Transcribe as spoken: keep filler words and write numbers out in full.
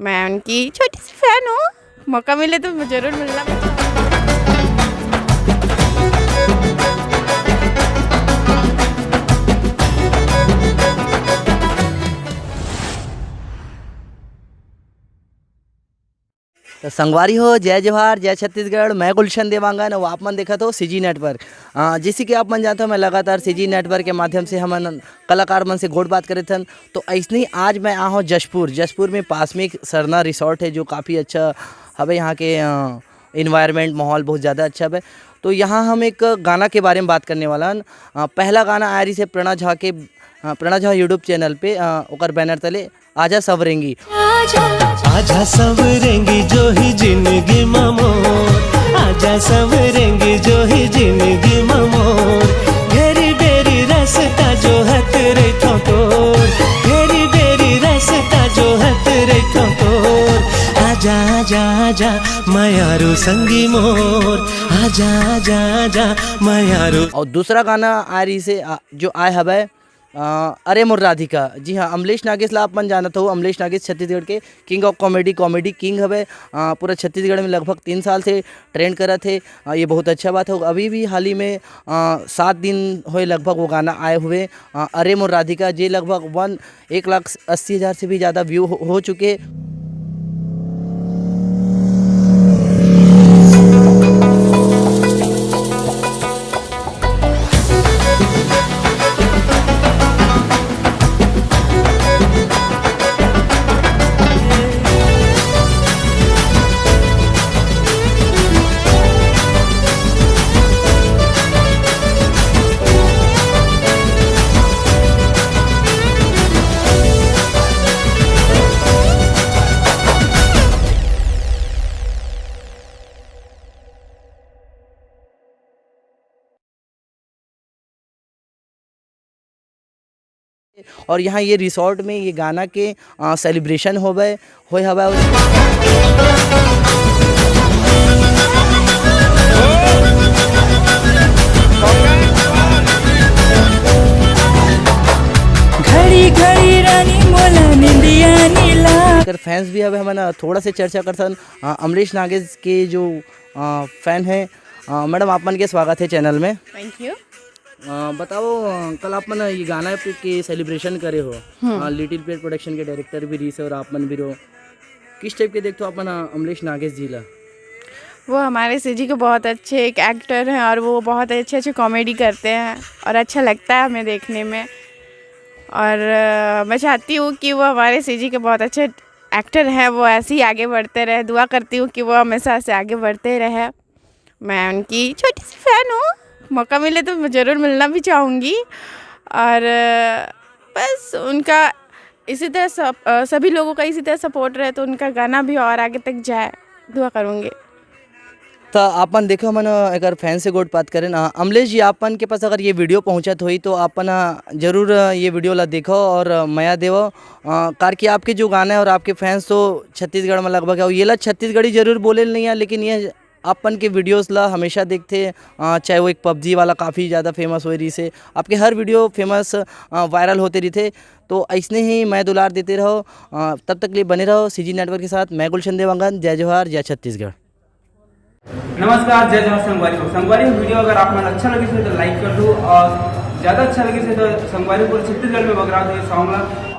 मैं उनकी छोटी सी फैन हूँ। मौका मिले तो जरूर मिलना। तो संगवारी हो, जय जोहार, जय छत्तीसगढ़। मैं गुलशन देवांगन और आप मन देखत हो सीजी नेटवर्क। अ, जैसे कि आप मन जानते हो, मैं लगातार सीजी नेटवर्क के माध्यम से हमन कलाकार मन से गोठ बात करत हन। तो ऐसने ही आज मैं आ हूँ जशपुर। जशपुर में पास में एक सरना रिसोर्ट है, जो काफ़ी अच्छा हवे। यहाँ के, अ, एनवायरनमेंट, माहौल बहुत ज़्यादा अच्छा हवे। तो यहाँ हम एक गाना के बारे में बात करने वाला हन। अ, पहला गाना आय रहिसे प्रणा झा के, अ, प्रणा झा YouTube चैनल पे, अ, ओकर बैनर तले आजा सवरेंगी। आजा सवरेंगी जो ही जिंदगी मा मोर, आजा सवरेंगी जो ही जिंदगी मा मोर। घेरी बेरी रस्ता जो हत रहिथों तोर, घेरी बेरी रस्ता जो हत रहिथों तोर। आजा, आजा, आजा, मयारू संगी मोर, आजा, आजा, आजा, मयारू। और दूसरा गाना आय रहिसे, आ, जो आय हवय, अ, अरे मोर राधिका। जी हाँ, अमलेश नागेश ला आप मन जानत हो। अमलेश नागेश छत्तीसगढ़ के king of comedy, comedy king हवे। अ, पूरा छत्तीसगढ़ में लगभग तीन साल से ट्रेंड करत हे। अ, ये बहुत अच्छा बात हो। अभी भी हाल ही में, अ, सात दिन होए लगभग वो गाना आए हुए, अ, अरे मोर राधिका, जे लगभग वन, एक लाख अस्सी हज़ार से भी ज़्यादा व्यू हो, हो चुके। और यहाँ ये रिसोर्ट में ये गाना के, अ, सेलिब्रेशन होवे, होए हवे। घड़ी घड़ी रानी मोला निंदिया नीला। एकर फैंस भी हवे, हमन थोड़ा से चर्चा करथन। अ, अमलेश नागेश के जो, अ, फैन है, अ, मैडम, आप मन के स्वागत है चैनल में। Thank you. अ, बताओ, अ, कल आप मन ये गाना पे के सेलिब्रेशन करे हो, हम्म। अ, लिटिल पेट प्रोडक्शन के डायरेक्टर भी रहिस और आप मन भी रहो, किस टाइप के देखते हो आप मन, अ, अमलेश नागेश जी ला? वो हमारे सीजी के बहुत अच्छे एक एक्टर हैं और वो बहुत अच्छे अच्छे कॉमेडी करते हैं और अच्छा लगता है हमें देखने में। और, अ, मैं चाहती हूँ कि वो हमारे सीजी के बहुत अच्छे एक्टर हैं, वो ऐसे ही आगे बढ़ते रहे। दुआ करती हूँ कि वो हमेशा ऐसे आगे बढ़ते रहे। मैं उनकी छोटी सी फैन हूँ, मौका मिले तो मैं ज़रूर मिलना भी चाहूँगी। और, अ, बस उनका इसी तरह सब, अ, सभी लोगों का इसी तरह सपोर्ट रहे तो उनका गाना भी और आगे तक जाए, दुआ करूँगी। तो आप मन देखे हमन, अ, एकर फैन से गोठ बात करें ना। अमलेश जी, आप मन के पास अगर ये वीडियो पहुँचत होई तो आप मन, अ, जरूर, अ, ये वीडियो ला देखो और, अ, मया देवो, अ, कार कि आपके जो गाना है और आपके फैंस तो छत्तीसगढ़ में लगभग है। ये ला छत्तीसगढ़ी जरूर बोले नहीं है, लेकिन ये अपन के वीडियोज़ ला हमेशा देखथे, अ, चाहे वो एक पबजी वाला काफ़ी ज़्यादा फेमस होए रहिस हे, आपके हर वीडियो फेमस, अ, वायरल होते रहिथे। तो अइसने ही मया दुलार देते रहो, अ, तब तक लिए बने रहो सीजी नेटवर्क के साथ। मैं गुलशन देवांगन, जय जोहार, जय छत्तीसगढ़। नमस्कार, जय जोहार संगवारी हो। संगवारी हो, वीडियो अगर आप मन अच्छा लगे तो लाइक कर दो और ज़्यादा अच्छा लगे तो संगवारी हो छत्तीसगढ़ में बगरा दो ये सॉन्ग ला।